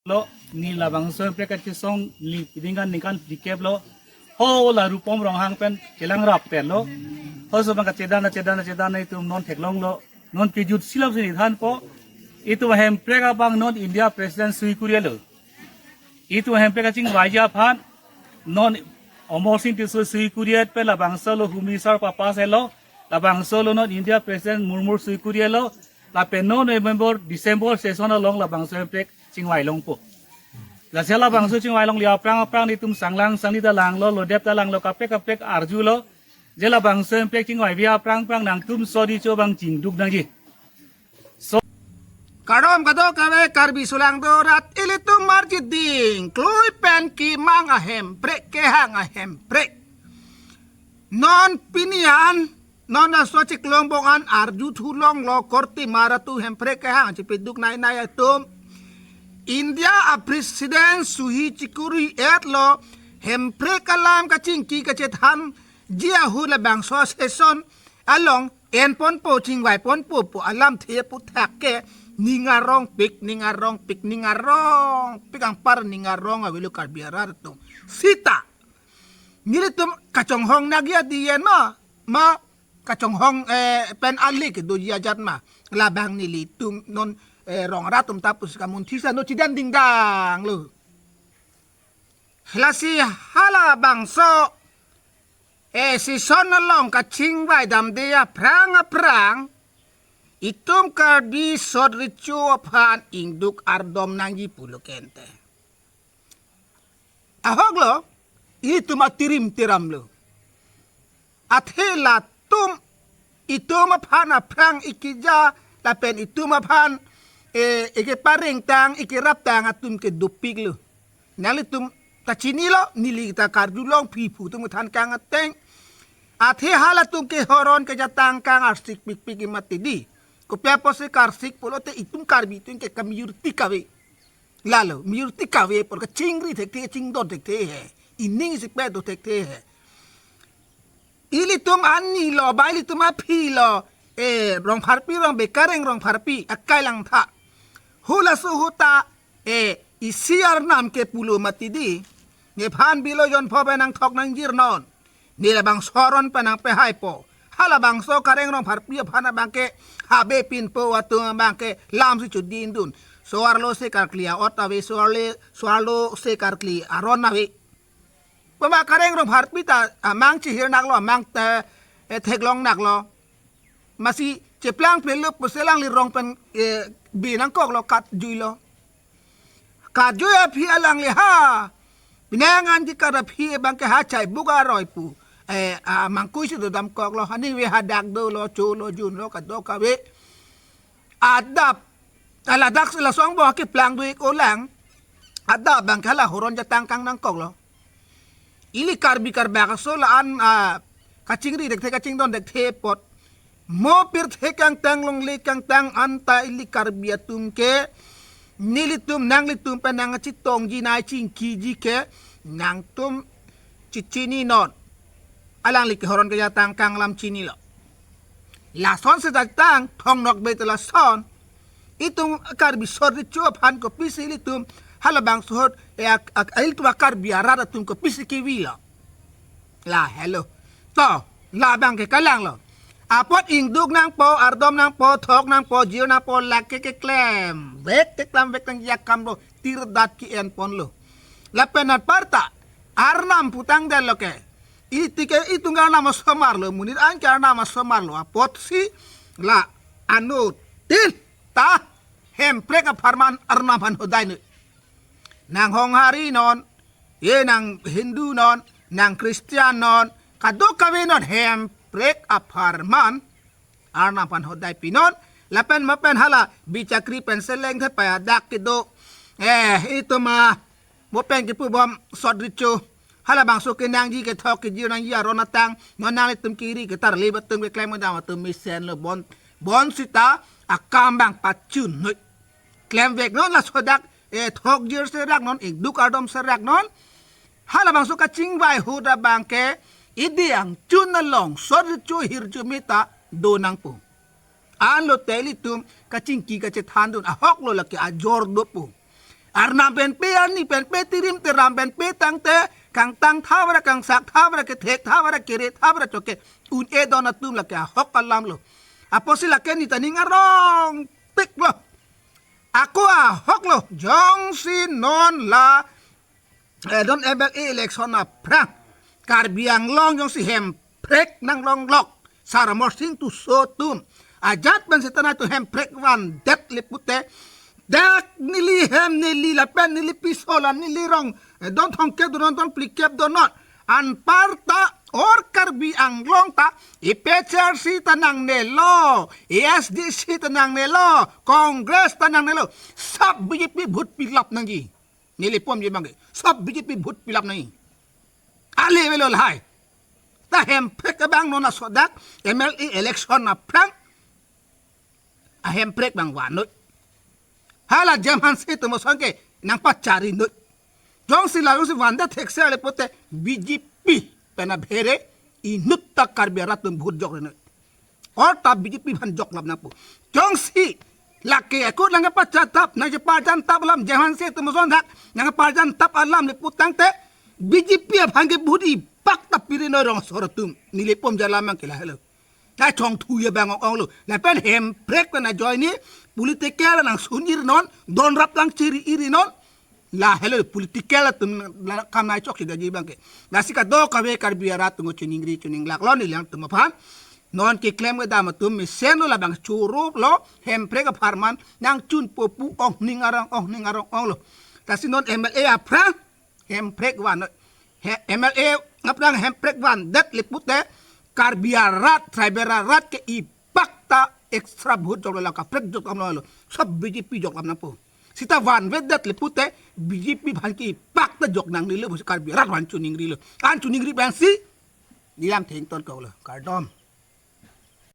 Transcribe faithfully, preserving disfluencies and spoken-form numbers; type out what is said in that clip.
lo, ne labangso hemprek kachesong neli piding an ningkan phlikep lo. Ho la Rupom Ronghang pen chelang rap pen lo. Ho so bang kachedan chedan chedan itum non theklong lo. Non kejut silap sini than po. Itum hemprek abang non India President sui kuriya lo. Itum hemprek kachingvai aphan non Amar Sing Tisso sui kuriya pen labangso lo Home Minister papas lo. Labangso lo non India President Murmu sui kuriya lo. Lapen non November December session along labangso hemprek chingvai longpo. Lasi labangso chingvai longle aphrang aphrang itum sanglang sangni ta langlo, lodep ta langlo, kaprek kaprek arjulo. Je labangso hemprek chingvaive aphrang aphrang nangtum sot recho abang chingduk nangji. Kardom kadokave Karbi sulang dorat, ilitum marjiding klui pen kemang ahemprek, kehang ahemprek. Non pini an, non aso chiklongbong an arju thulong lo, korte mara tu hemprek kehang chipiduk nai nai atum. India a President suhi chikuri et lo, hemprek alam kachingki kachethan ji ahut labangso session along enponpo, chingvaiponpo pu alamthe aphuthak ke ning arongpik, ning arongpik, ning arongpik, anpar ning arong avelo Karbi arat atum. Sita nelitum kachonghong nagi adi yen ma, ma kachonghong, eh, pen ali kedoji ajat ma. Labang nelitum non, eh, rong rat atum ta pusi kamunthi sa no chidan dingdang lo. Lasi halabangso, eh, session along kachingvai damde aphrang aphrang itum Karbi sot recho aphan ingduk ardom nangji pulo kente. Ahok lo, itum atirim tiram lo. Athe latum itum aphan aphrang ikija lapen itum aphan, eh, ikepareng tang, ikerap tang atum ke dopik lo. Nanglitum ta chinilo, neli ta karjulong, phi phu atum than kang ateng. Athe halatum ke horon kejatang kang arsik pikpik imat tidi. Kopi apotsi karsik pulote itum Karbi atum ke kamajority kave. Lalo, majority kave apot kachingri thekthe, chingdon thekthe he. Ining isi pedo thekthe he. Ilitum ani lo, ba ilitum aphi lo, eh, Rongpharpi, Rongbe Kareng Rongpharpi, akai langtha. Hula suhuta, eh, isi arnam ke pulo mati di. Nephan bilo jonpho pen nangthok nangjir non. Ne labangso aron pen nangpehaipo. Halabangso Kareng Rongpharpi aphan abang ke habe pinpo atum abang ke lamsi chodindun. So-arlo se karkli a'ot ave, so-arlo, so-arlo se karkli aron ave. Pama Kareng Rongpharpi ta amang chihir naklo, amang te, eh, theklong naklo. Masi cheplang plelo pusi alangli rong pen, eh, bi nangkoklo, katjuilo. Katjui aphi alangli ha. Pinangan di kada phi abang ke ha chai buga roi pu. Eh, amang kui si dodam koklo, haning ve hadak dolo, cholo, junlo, kadokave. Adap. Ala dak sila song bo keplang do-ik olang. Adap abang ke hala horon jatang kang nangkoklo. Ili Karbi Karbak aso la-an, ah, kachingri thekthe, kachingdon thekthe apot. Mo pirthe kangtang, longle kangtang anta ili Karbi atum ke nelitum nanglitum pen nangchetongji, nangchingkiji ke nangtum chichini non. Alangli ke horon kejatang kang alam chinilo. Lason sejatang thong nok bete lason. Itum Karbi sot recho aphan kopisi ilitum halabangso ahut, eh, ak, ak, ilitum Karbi arat atum kopisi kevilo. La helo. To, labang ke kalanglo. Apot ingduk nangpo, ardom nangpo, thok nangpo, jir nangpo, lake keklemvek, keklemvek nangji akam lo, tirdat ke-enponlo. Lapen anparta arnam putang detlo ke. Iti ke itum ke arnam asomar lo, monit an ke arnam asomar lo. Apotsi la anuttin ta hemprek apharman arnam aphan hodai noi. Nang Honghari non, ye nang Hindu non, nang Christian non, kadokave non hemprek apharman arnam aphan hodai pinon, lapen mo pen hala bichakri pen seleng the payadak kedo. Eh, itum ma, mo pen kepubom sot recho. Halabangso kenangji kethok kejir nangji aron atang, non nanglitum kiri ketar le atum keklem dam atum mesenlo bon, bonsita akam abang pachun noi. Klemvek non laso dak, eh, thok jir serak non, ingduk ardom serak non. Halabangso kachingvai ahut abang ke idi angchun along sot recho hirjume ta do nangpo. Anlo te ilitum kachingki kachethandun ahok lo, lake ajor dopo. Arnam pen pe, arni pen pe, tirim tiram pen pe tangte, kangtang tha vara, kangsak tha vara, kethek tha vara, kere tha vara choke un-e don atum lake ahok alam lo. Apotsi lake neta ning arong tik lo. Ako ahok lo, jongsi non la, eh, don M L A election aphrang Karbi Anglong jongsi Hemprek nanglonglok, Sar Amarsing Tisso atum ajat pen seta nangtum Hemprek vandet le pute, dak neli hem, neli lapen neli piso la, neli rong, eh, don thomkep do non, don phlikep do non, anparta or Karbi Anglong ta A P H L C ta nangnelo, A S D C ta nangnelo, Congress ta nangnelo, sab B J P vote pilap nangji. Neli pom je bang ke, sab B J P vote pilap nangji. Ale avelo lahai. Ta Hemprek abang non laso dak M L A election aphrang a Hemprek abang vannoi. Hala Jemhanse Timosong ke nangpacharinoi. Jongsi la jongsi vandet thekse le pute B J P pen abhere inut ta Karbi arat atum vote jokrenoi. Or ta B J P aphan joklap nangpo. Jongsi lake ako nangkepachatap, nangkeparjantap alam, Jemhanse Timosong dak nangkeparjantap alam le pu tangte, B J P aphan ke vote ipak ta pirinoi rong asor atum. Neli pom je alam abang ke lahelo. Nangchongthu abang ong-ong lo. Lapen Hemprek pen ajoine political nangsun-ir non, don rap nangchiri ir non. Lahelo political atum la kam nangchok si daji abang ke. Lasi kadokave Karbi arat atum chiningri chininglak lo neli alangtum aphan. Non keklem kedam atum mesen lo, labang choro lo, Hemprek apharman nangchunpo pu ong ning arong, ong ning arong ong lo. Lasi non M L A aphrang Hemprek vannoi. He, M L A aphrang Hemprek vandet le pute Karbi arat, tribal arat ke ipak ta extra vote joklo, la kaprek joklo, sab B J P joklap nangpo. Seta vanvedet le pute B J P aphan ke ipak ta jok nangnelo, pusi Karbi arat aphan chiningrilo. An chiningri pensi neli lam thengton kok lo. Kardom.